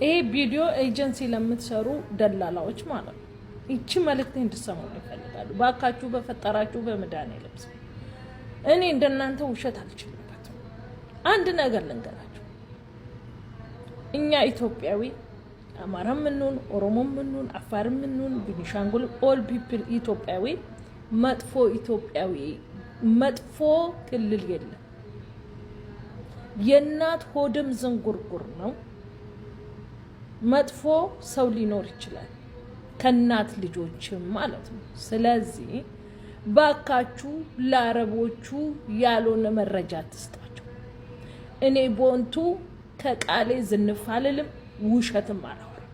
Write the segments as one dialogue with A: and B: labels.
A: ይሄ ቪዲዮ ኤጀንሲ ለምትሰሩ ደላላዎች ማለት ነው። ይቺ መልእክት እንድሰሙ ይፈልጋሉ። ባካችሁ በፈጠራችሁ በመድኃኒዓለም ስም እኔ እንደናንተ ውሸት አልችልበትም። አንድ ነገር ልንገራችሁ፣ እኛ ኢትዮጵያዊ አማራም ምንሁን፣ ኦሮሞም ምንሁን፣ አፋርም ምንሁን፣ ቤኒሻንጉል all people ኢትዮጵያዊ፣ መጥፎ ኢትዮጵያዊ መጥፎ ክልል የለም። የእናት ሆድም ዝንጉርጉር ነው። መጥፎ ሰው ሊኖር ይችላል ከእናት ልጆችም ማለት ነው። ስለዚህ ባካችሁ ለአረቦቹ ያልሆነ መረጃ አትስጧቸው። እኔ ቦንቱ ከቃሌ ዝንፍ አልልም፣ ውሸትም አላወራም።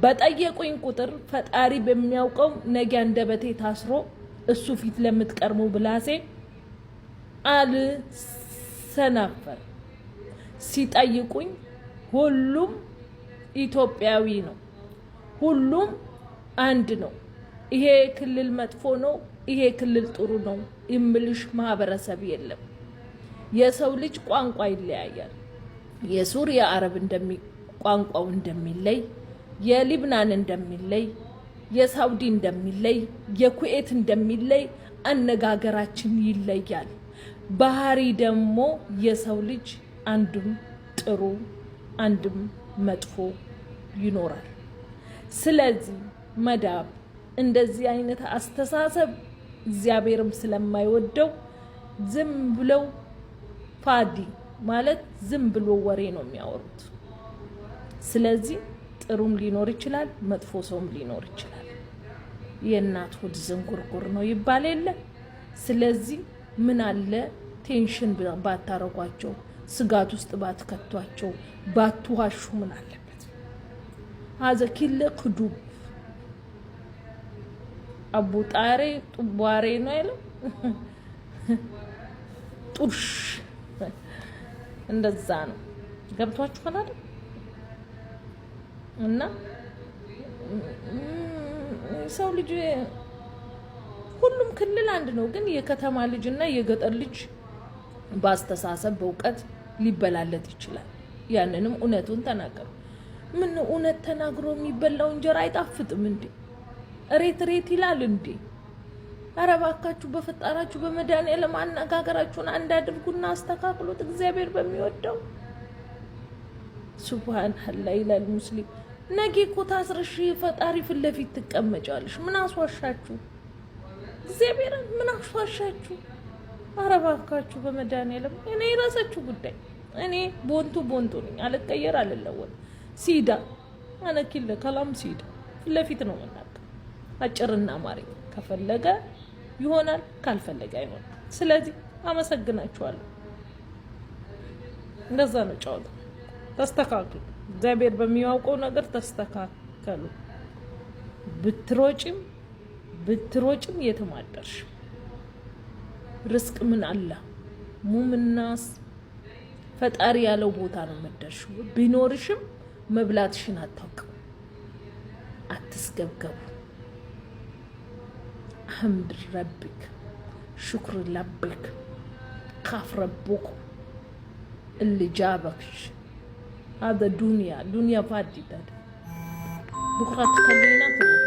A: በጠየቁኝ ቁጥር ፈጣሪ በሚያውቀው ነገ አንደበቴ ታስሮ እሱ ፊት ለምትቀርሙ ብላሴ አልሰናፈር። ሲጠይቁኝ ሁሉም ኢትዮጵያዊ ነው፣ ሁሉም አንድ ነው። ይሄ ክልል መጥፎ ነው፣ ይሄ ክልል ጥሩ ነው የምልሽ ማህበረሰብ የለም። የሰው ልጅ ቋንቋ ይለያያል። የሱሪያ አረብ ቋንቋው እንደሚለይ፣ የሊብናን እንደሚለይ፣ የሳውዲ እንደሚለይ፣ የኩዌት እንደሚለይ አነጋገራችን ይለያል። ባህሪ ደግሞ የሰው ልጅ አንዱም ጥሩ አንድም መጥፎ ይኖራል። ስለዚህ መዳብ እንደዚህ አይነት አስተሳሰብ እግዚአብሔርም ስለማይወደው ዝም ብለው فاضي ማለት ዝም ብሎ ወሬ ነው የሚያወሩት። ስለዚህ ጥሩም ሊኖር ይችላል፣ መጥፎ ሰውም ሊኖር ይችላል። የእናት ሆድ ዝንጉርጉር ነው ይባል የለ። ስለዚህ ምን አለ tension ባታረጓቸው፣ ስጋት ውስጥ ባትከቷቸው፣ ባትዋሹ ምን አለበት? هذا كله كدب አቡ ጣሬ ጡቧሬ ነው ያለው። ጡሽ እንደዛ ነው። ገብቷችኋል አይደል? እና ሰው ልጅ ሁሉም ክልል አንድ ነው። ግን የከተማ ልጅ እና የገጠር ልጅ በአስተሳሰብ በእውቀት ሊበላለጥ ይችላል። ያንንም እውነቱን ተናገሩ። ምን እውነት ተናግሮ የሚበላው እንጀራ አይጣፍጥም እንዴ? እሬት እሬት ይላል እንዴ? ኧረ እባካችሁ በፈጣራችሁ በመድኃኒዓለም አነጋገራችሁን አንድ አድርጉና አስተካክሉት። እግዚአብሔር በሚወደው سبحان الله ይላል ሙስሊም። ነገ እኮ ታስረሽ ፈጣሪ ፊት ለፊት ትቀመጫለሽ። ምን አስዋሻችሁ? እግዚአብሔርን ምን አስዋሻችሁ? ኧረ እባካችሁ በመድኃኒዓለም እኔ የራሳችሁ ጉዳይ። እኔ ቦንቱ ቦንቱ ነኝ፣ አልቀየር አልለወጥ። سيدا أنا كل كلام سيدا ፊት ለፊት ነው የምናገር። አጭርና አማርኛ ከፈለገ ይሆናል፣ ካልፈለገ አይሆንም። ስለዚህ አመሰግናችኋለሁ። እንደዛ ነው ጨዋታ። ተስተካክሉ። እግዚአብሔር በሚያውቀው ነገር ተስተካከሉ። ብትሮጭም ብትሮጭም የትም አትደርሽም። رزق من الله مو من ناس ፈጣሪ ያለው ቦታ ነው የምትደርሺው። ቢኖርሽም መብላትሽን አታውቅም። አትስገብገቡ። احمد ربك شكر ربك خاف ربك اللي جابك هذا دنيا دنيا فادي بكرة تخلينا تروحي.